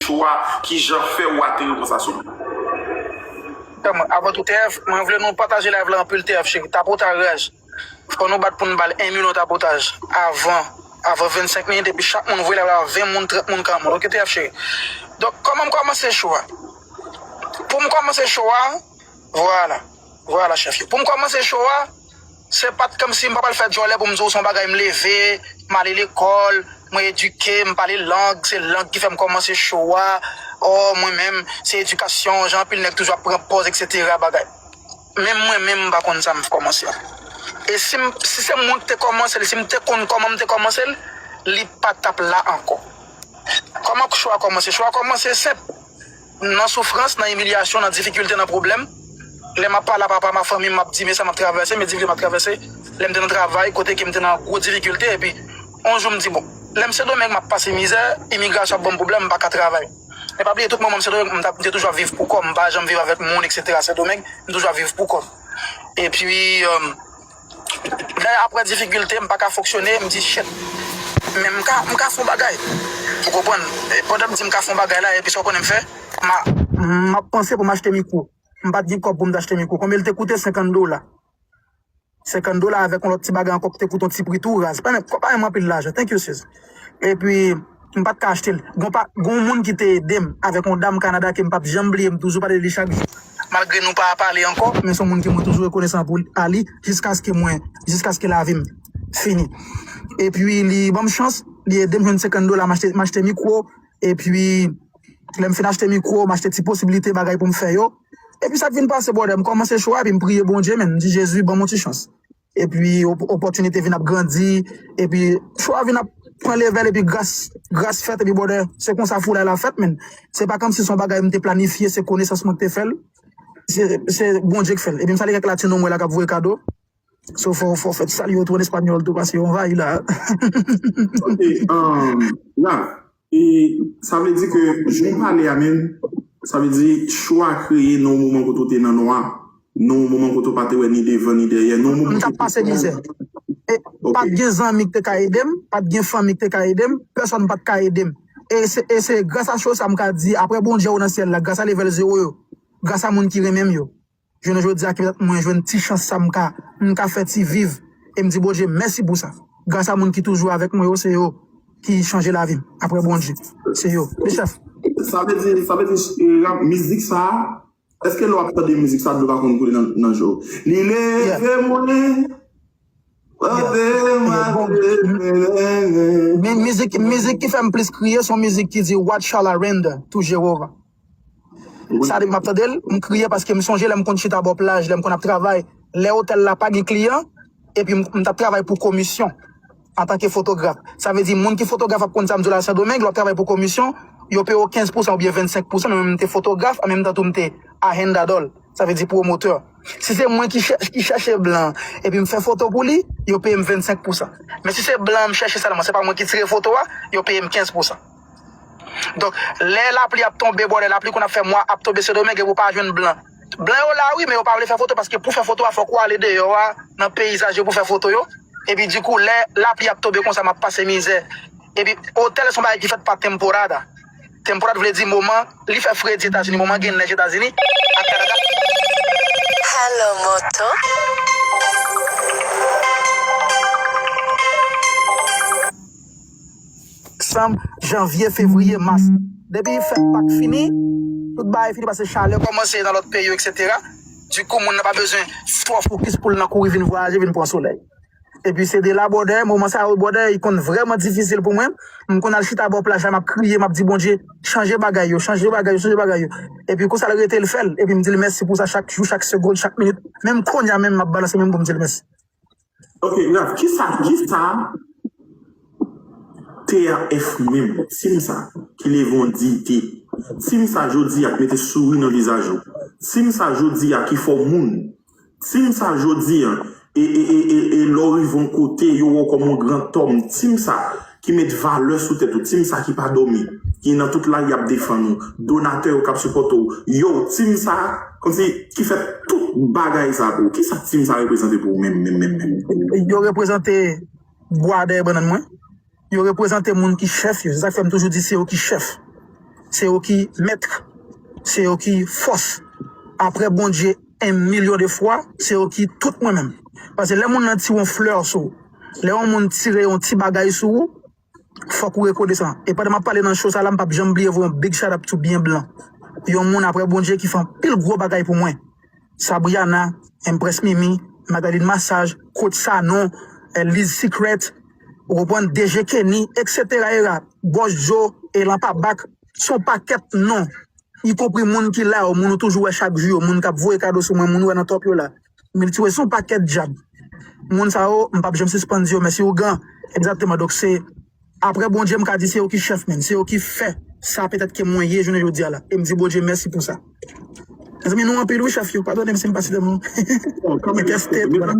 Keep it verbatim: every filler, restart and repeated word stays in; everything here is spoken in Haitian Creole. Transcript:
chwa, kijan fè ou ateri konsa sou mwen. Avan tou, T F, mwen vle nou pataje live la anpil, T F cheri. Tapotaj raj. Fò nou bat pou n ba l en milyon tapotaj avan, avan vennsenk minit, epi chak moun voye live la ven moun, trant moun, karant moun. Oke, T F cheri. Donk, kòman m kòmanse show a? Pou m kòmanse show a, vwala. Vwala, chèf yo. Pou m kòmanse show a, se pa t kòmsi m pa pral fè djòlè pou m di w se yon bagay m leve, m ale lekòl, mwen edike, m pale lang, se lang ki fè m kòmanse show a. O, mwen menm, se edikasyon, jan anpil nèg toujou ap pran pòz, etsetera, bagay. Menm mwen menm, m pa konn sa m kòmanse a. E si, m, si se mwen ki te kòmanse l, si m te konn kòman m te kòmanse l, li pa t ap la ankò. Kòman show a kòmanse? Show a kòmanse senp. Nan soufrans, nan imilyasyon, nan difikilte, nan pwoblèm. Lè m ap pale a papa m, a fanmi m, m ap di, men sa m ap travèse, men difikilte m ap travèse. Lè m te nan travay, kote ke m te nan gwo difikilte, epi yon jou m di, bon, lè m Sendomeng, m ap pase mizè, imigrasyon ap ban m pwoblèm, m pa ka travay. Men pa bliye, tout moman m Sendomeng, m t ap, m te toujou ap viv pou kò m, m pa janm viv avèk moun, etsetera. Sendomeng, m toujou ap viv pou kò m. Epi, euh, lè apre difikilte, m pa ka fonksyone, m di, shit, men m ka, m ka fè yon bagay. Ou konprann? E pandan m di m ka fè yon bagay la, epi sa w konnen m fè? M a, m ap panse pou m achte mikwo. M pa t gen kòb pou m t achte mikwo. Konbyen l te koute? Senkant dola. Senkant dola avèk yon lòt ti bagay ankò ki te koute yon ti pri tou raz. Pa menm, pa menm anpil lajan. Thank you, sis. Epi, m pa t ka achte l. Gon pa, gon moun ki te ede m avèk yon dam Kanada ke m p ap janm bliye, m toujou pale de li chak jou. Malgre nou pa pale ankò, men se yon moun ke mwen toujou rekonesan pou a li, jiskaske mwen, jiskaske lavi m fini. Epi, li ban m chans, li ede m jwenn senkant dola, m achte, m achte mikwo, epi, lè m fin achte mikwo, m achte ti posiblite bagay pou m fè yo. Epi sa k vin pase, brother, m kòmanse show a, epi m priye Bondye, men m di, Jezi, ban m yon ti chans. Epi op- opòtinite vin ap grandi, epi show a vin ap pran level, epi gras, gras fèt, epi brother, se konsa foulay la fèt, men se pa kòmsi se yon bagay m te planifye, se konesans mwen ki te fè l. Se, se Bondye ki fè l. Epi m salye kèk latino mwen la k ap voye kado. So, fò, fò fè ti salye yo tou an espanyòl tou, paske yo anvayi la. Ok, um, la, e sa vle di ke jan w pale a menm, sa vle di show a kreye nan yon moman kote w te nan nwa, nan yon moman kote w pa te wè ni devan ni dèyè, nan yon moman M t ap pase mizè. E pa t gen zanmi ki te ka ede m, pa t gen fanmi ki te ka ede m, pèsòn pa t ka ede m. E se, e se gras a show sa m ka di, apre Bondye ou nan syèl la, gras a level zewo yo, gras a moun ki renmen m yo. Jounen jodi a, ki petèt mwen jwenn ti chans sa m ka, m ka fè ti viv. E m di Bondye mèsi pou sa. Gras a moun ki toujou avèk mwen yo, se yo ki chanje lavi m. Apre Bondye, se yo. Wi, chèf. Sa vle di, sa vle di, e, rap, mizik sa, èske lè w ap tande mizik sa, dlo pa konn koule nan, nan je w? Li leve mwen, pote mwen. Mi- Mizik, mizik ki fè m plis kriye, se yon mizik ki di, What shall I render to Jehovah? Sa depi m ap tande l, m kriye paske m sonje lè m konn chita bò plaj, lè m konn ap travay, lè otèl la pa gen kliyan, epi m, m t ap travay pou komisyon antanke fotograf. Sa vle di, moun ki fotograf ap konn sa m di w la, Sendomeng, lè w ap travay pou komisyon, yo peye w kenz pousan oubyen vennsenk pousan, men mwen m te fotograf, an menm tan tou m te ahendador, sa vle di pwomotè. Si se mwen ki chèch- ki chèche blan, epi m fè foto pou li, yo peye m vennsenk pousan. Men si se blan m chèche sèlman, se pa mwen ki tire foto a, yo peye m kenz pousan. Donk, lè lapli ap tonbe, brother, lapli konn ap fè mwa ap tonbe Sendomeng, epi w pa jwenn blan. Blan yo la, wi, men yo pa vle fè foto, paske pou fè foto a, fòk ou ale deyò a, nan peyizaj yo pou fè foto yo. Epi, dikou, lè lapli ap tonbe konsa, m ap pase mizè. Epi, otèl se yon bagay ki fèt pa temporada. Temporada vle di moman li fè fredi Etazini, moman gen nèj Etazini ak Kanada. Hello, moto. Desanm, janvye, fevriye, mas. Depi fèt Pak fini, tout bagay fini paske chalè kòmanse nan lòt peyi yo, etsetera. Dikou, moun nan pa bezwen twò fokis pou l nan kouri vin vwayaje, vin pran solèy. Epi se de la, brother, moman sa yo, brother, li konn vrèman difisil pou mwen. M konn al chita bò plaj la, m ap kriye, m ap di Bondye, chanje bagay yo, chanje bagay yo, chanje bagay yo. Epi konsa l rete, l fè l. Epi m di l mèsi pou sa chak jou, chak segonn, chak minit. Menm kounye a menm, m ap balanse men m pou m di l mèsi. Ok, Ralph, kisa, kisa T R F menm, team sa ki leve yon diyite, team sa jodi a k mete souri nan vizaj ou, team sa jodi a ki fè w moun, team sa jodi a, e, e, e, e, e lè w rive yon kote, yo wè w kòm yon grantòm, team sa ki met valè sou tèt ou, team sa ki pa dòmi, ki nan tout lari ap defann ou, donatè yo k ap sipòte w, yo, team sa, kòmsi, ki fè tout bagay sa pou ou. Kisa team sa reprezante pou ou menm, menm, menm, menm? Yo reprezante bwa dèyè bannann mwen. Yo reprezante moun ki chèf yo. Se sa k fè m toujou di se yo ki chèf. Se yo ki mèt. Se yo ki fòs. Apre Bondye, en milyon de fwa, se yo ki tout mwen menm. Paske lè moun nan tire yon flè sou ou, lè yon moun tire yon ti bagay sou ou, fòk ou rekonesan. E pandan m ap pale nan show sa la, m p ap janm bliye voye yon big shout out to Byen Blan. Yon moun apre Bondye ki fè anpil gwo bagay pou mwen. Sabriana, Empress Mimi, Magdalene Massage, Coach Sanon, eh, Liz Secret, ou konprann, D J Kenny, et cetera era, Boss Joe, Elan Pabak, se yon pakèt non. Ikonpri moun ki la yo, moun ou toujou wè chak jou yo, moun k ap voye kado sou mwen, moun ou wè nan top yo la. Miltiway se yon pakèt djab. Moun sa yo, m p ap janm sispann di yo mèsi, ougan. Egzakteman. Donk, se apre Bondye, m ka di se yo ki chèf, menm. Se yo ki fè sa petèt ke mwen ye jounen jodi a la. E m di Bondye mèsi pou sa. Mezanmi, nou anpil, wi, chèf yo. Padone m si m pa site moun. Intestate, voilà.